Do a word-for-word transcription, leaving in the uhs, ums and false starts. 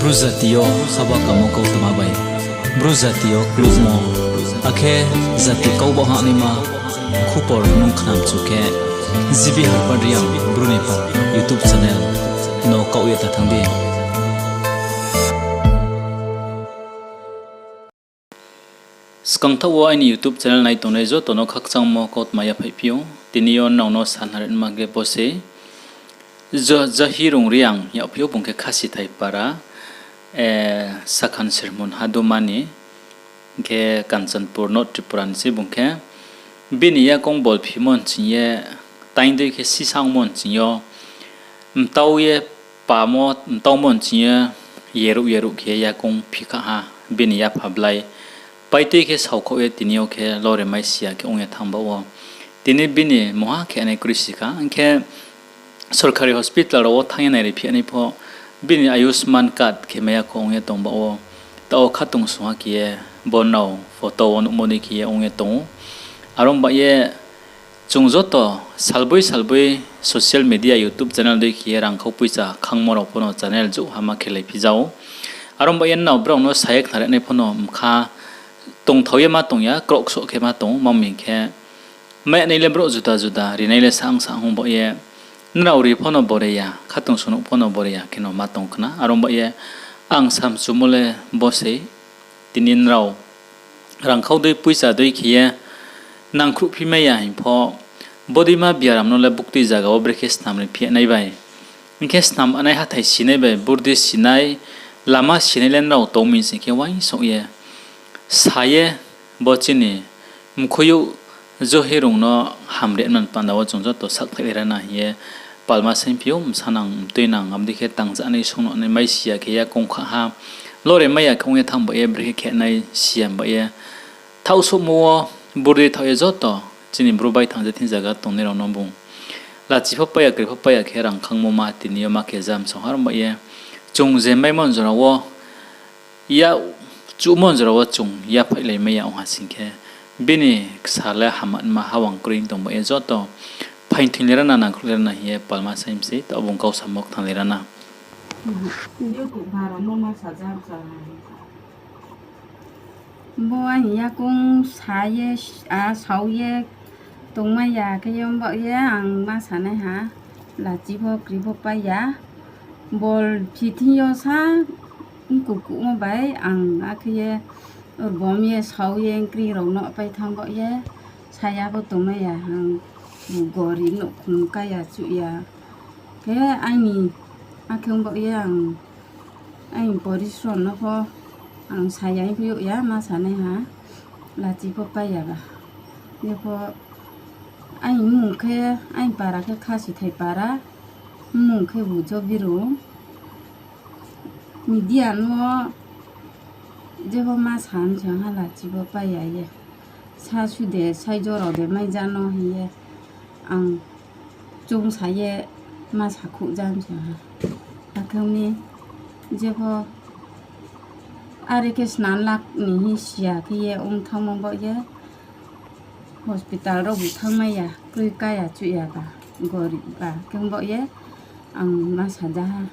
Bru jati yo haba kamo kautma bai, Bru jati yo kluhmo, akhe jati kau baoh hahnaima khupor nung khnamchu khe, G B Harpad Reang Bru ni pal YouTube channel no kaoh ye ta thanng di. Skangthaoh wo aini YouTube channel nai tongnai joto no khakchangmo kautma yaphaihphi ou. Tini yo nrao no sanari nma khe bo se Jo-, Johirung Reang yakphi ou, bung khe Khasithai para, eh, Sakhan Sermon Haduma ni, hing khe Kanchanpur, North Tripura ni se bung khe. Bini yakoung bol phimo nching ye, taing dei khe sisa ongmo nching yo, mtau ye pamo, mtaumo nching ye, yeruh yeruh khe yakoung phikha ha, bini yapha blai. Paitui khe saokhaoh ye tini yo khe lore mai si ya khe ong ye thanng baoh wo. Tini bini mungha khe nai kroi si kha, hing khe sorkari hospital rao wo thanng ye nairi phi nai pho, bini Ayushman card khe mai ya kho ong ye tong baoh wo. Taoh wo khatungsung ha khe ye bo nrao photo wo nuhmo dei khe ye ong ye tong ou. Aro baoh ye chung joto salboi salboi social media, YouTube channel dei khe ye rangkhau poicha khangmo rao pho no channel jouh ha ma khelai phi ja ou. Aro baoh ye nrao brao no sa ye khnari nai pho no mkha tongthao ye ma tong ya, kroh ksoh khe ma tong ou, ma mi khe mai nai le brouh juda juda, rinai le sang sang ong baoh ye, nrao ri pho no bore ya, khatungsung nuh pho no bore ya khe no ma tong khna. Aro baoh ye ang samchumo le bo sei, tini nrao rangkhau dei poicha dei khe ye nangkhruhphi mai ya hing pho, bodeima biaram no le buktui zaga wo brekhe snam ri phi nai bai, hing khe snam nai hathái sinai bai, burdi sinai, lama sinai le nrao tong mi sing khe uaingsouh ye sa ye, bo chini mkhuiyouh Johirung no hamri man panda wo chung joto sakthaih le rana hing ye palma saingphi ou, bsanang mtuinang, abo dei khe tangjanai songno nai mai si ya khe yakoung kha ha, lore mai ya khe ong ye thanng baoh ye, brekhe khe nai si ya baoh ye, thaohsouhmo wo burdi thaoh ye joto chini Bru bai thanng je thing zaga tongnai rao no bung lachi pho pai ya, kri pho pai ya khe rangkhangmo ma tini yo ma khe jam song ha. Aro baoh ye chung je maimo jora wo, ya, chuhmo jora wo chung yaphaihlai mai ya ong ha sing khe, bini ksa le hama nma hawang kroi tong baoh ye joto phaingthoing le rana, nangkhruh le rana hing ye palma saing mi sei, taoh bung kau samo kthang le rana. Bo aini yakoung sa ye, a, sao ye tongmai ya khe yo baoh ye ang ma sanai ha, lachi pho kri pho pai ya, bol phi thing yo sa, mkukuhmo bai ang akhe ye, rbom ye sao ye kri rao no pai thanng baoh ye, saya pho tongmai ya ang, gorib nouhkhong kai ya chuh ya. Khe aini, akhe ong baoh ye ang, aini porisrom no pho ang saya hing phi yag ya ma sanai ha, lachi pho pai ya ba. Jepho aini mmung khe, aini para khe Khasithai para, mmung khe Bujo Biru. Media no jepho ma sa mi se ha, lachi pho pai ya ye. Sa su de, sai jora de mai ja no hing ye ang choungsa ye ma sakhouh ja mi se ha. Akhe mi jepho are khe snam lak ni hing si ya khe ye ong thanngmo baoh ye hospital rao bu thanngmai ya, kroi kai ya chuh ya ba, gorib ba khe ong baoh ye ang ma sa ja ha.